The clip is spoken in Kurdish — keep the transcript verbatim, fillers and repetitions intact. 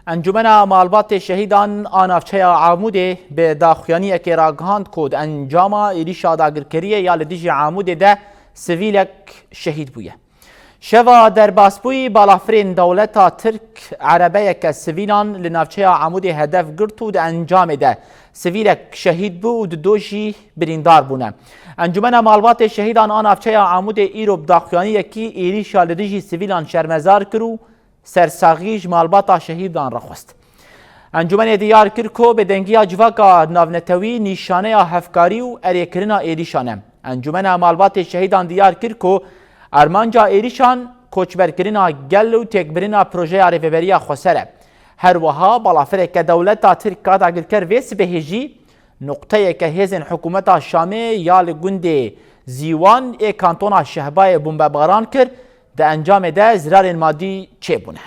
Encûmena Malbatê Şehîdan a Navçeya Amûdê bi daxuyaniyekê ragihand ku di encama êrîşa dagirkeriyê ya li dijî Amûdê de sivîlek şehîd bûye. Şeva derbasbûyî balafirên dewleta Tirk erebeyeke sivîlan li navçeya Amûdê hedef girt û di encamê de sivîlek şehîd bû û di do jî birîndar bûne. Encûmena Malbatê Şehîdan a Navçeya Amûdê îro bi daxuyaniyekî êrîşa li dijî sivîlan şermezar kir û sersaxî ji malbata şehîdan re xwest. Encûmenê diyar kir ku bêdengiya civaka navnetewî nîşaneya hevkarî û erêkirina êrîşan e. Encûmena Malbatê Şehîdan diyar kir ku armanca êrîşan koçberkirina gel û têkbirina projeya Rêveberiya Xweser e. Her wiha balafireke dewleta Tirk a dagirker vê sibehê jî nuqteyeke hêzên hikûmeta Şamê ya li gundê Zîwan ê kantona Şehbayê bombebaran kir, di encamê de zirarên madî çêbûne.